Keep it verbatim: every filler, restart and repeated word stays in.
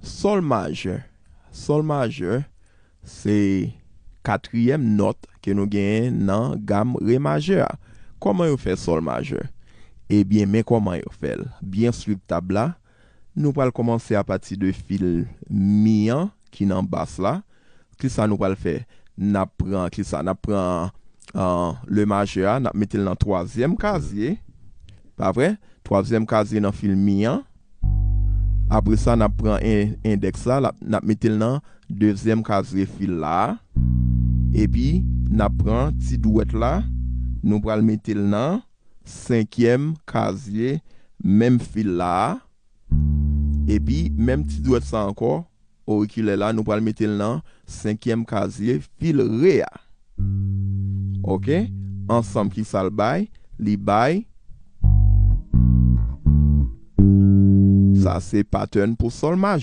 Sòl majè. Sòl majè se katriyèm nòt ke nou genyen nan gam re majè a. Kòman yo fè sòl majè? Ebyen, men kòman yo fè l. Byen swiv tab la. Nou pral kòmanse apati de fil mi an ki nan bas la. Kisa nou pral fè? N ap pran kisa? N ap pran uh, le majè a, n ap mete l nan twazyèm kazye. Pa vre? Twazyèm kazye nan fil mi an. Apre sa, n ap pran en, endèks la, n ap mete l nan dezyèm kazye fil la. Epi, n ap pran ti dwèt la, nou pral mete l nan senkyèm kazye menm fil la. Epi, menm ti dwèt sa ankò, orikilè la, nou pral mete l nan senkyèm kazye fil re a. Ok? Ansanm ki sa l bay? Li bay. Sa se pattern pou sòl majè.